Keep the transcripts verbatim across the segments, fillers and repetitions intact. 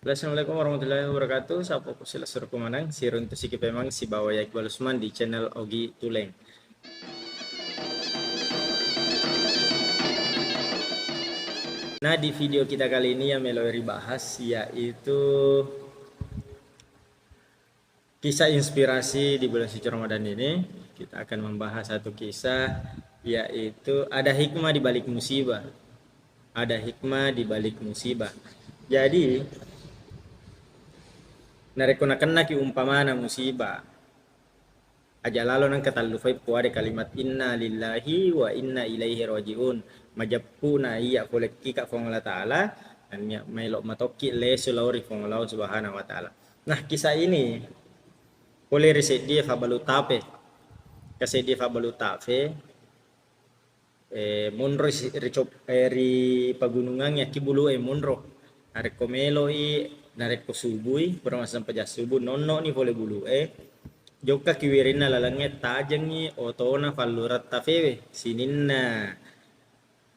Assalamualaikum warahmatullahi wabarakatuh. Sappo ku silessurku maneng, siruntu siki pemeng sibawa ya Iqbal Usman di channel Ogi Tuleng. Nah, di video kita kali ini yang melo ribahas yaitu kisah inspirasi di bulan suci Ramadan ini. Kita akan membahas satu kisah, yaitu ada hikmah di balik musibah. Ada hikmah di balik musibah. Jadi, narekko nakennaki umpamana musibah, aja lalo nengka tallufai puade kalimat inna lillahi wa inna ilaihi rajiun. Majeppu na iya polekki ka Puang Allah Ta'ala, dan ya melo matokki lesu lao ri Puang Allah Subhanahu wa Ta'ala. Nah, kisah ini pole ri seddie fabbalu tafe. Ka seddie fabbalu tafe, eh, monro si-, ri cop-, eh, ri pagunungang yakki bulu e monro. Narekko meloi, narekko subui, pura massempajang subuh, nonno ni pole bulu e. Jokka ki wirinna lalengnge tajengngi otona fallureng tafewe, sininna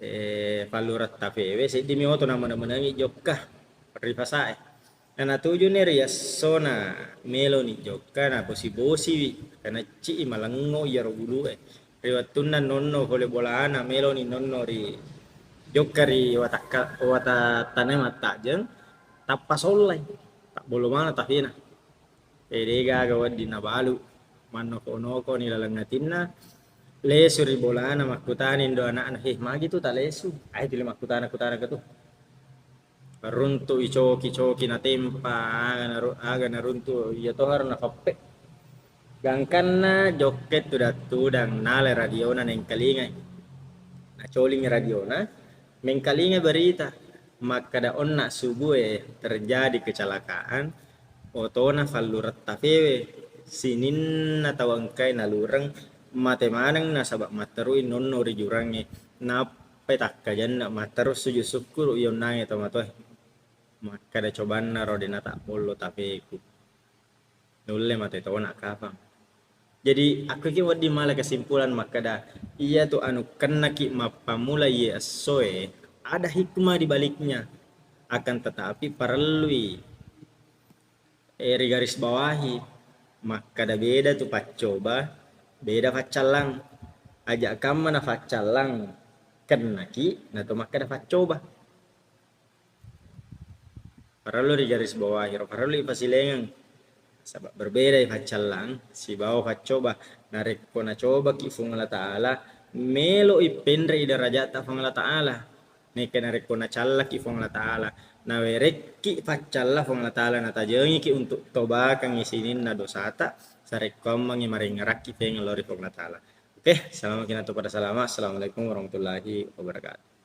eh, fallureng tafewe, seddimi oto namene-menengi jokka ri fasae. Na natujuni ri essona meloni jokka, naposibosi-bosi, kanacci i malengngo iyaro bulu e. Ri wettunna nonno pole bolana, meloni nonno ri jokka ri watakka-, watattanae mattajeng, tappa sollai, tabbolo maneng tafena. Eh, de gaga wedding nabalu. Mannoko-nokoni laleng atinna, lesu ri bolana, makkutani ndo anakna, "He, magi tu talesu?" Ai tuli makkutana-kutana ke tu. Runtu i coki-coki natempa, aga naru-, aga naruntu, iya toharo nafappe. Gangkanna jokke tudang-tudang, nala radiona nengkalingai. Nacolingi radiona, mengkalinga berita makkada onna subue terjadi kecelakaan, otona fallureng tafewe, sininna tau engkae nalureng mate maneng nasaba matterui nonno ri jurangnge. Nappai takkajanna matteru sujud sukkuru i onnange tomatoae. Makkada cobanna ro de natabbollo tafeku. Nulle mate tona kapang. Jadi, akkuki wedding mala kesimpulan makkada, iyatu anu kennaki mappammula iye essoe, ada hikmah di baliknya. Akan tetapi parellui, eh, rigarisbawahi. Makkada beda tu paccoba, beda faccallang. Aja kamma na faccallang kennaki, nato makkada paccoba. Parellu rigarisbawahi ro, parellu ipasilengeng. Saba berbeda i faccallang sibawa faccoba. Narekko nacobaki Fuang Allah Ta'ala, melo i penre i darajatta Fuang Allah Ta'ala. Nekke narekko nacallaki Fuang Allah Ta'ala, nawerekki faccalla Fuang Allah Ta'ala, natajengiki untuk tobakengngi sininna dosata, sarekkoammengngi marengngerakki tengeng lao ri Fuang Allah Ta'ala. Oke, salamaki natu pada salama. Assalamualaikum warahmatullahi wabarakatuh.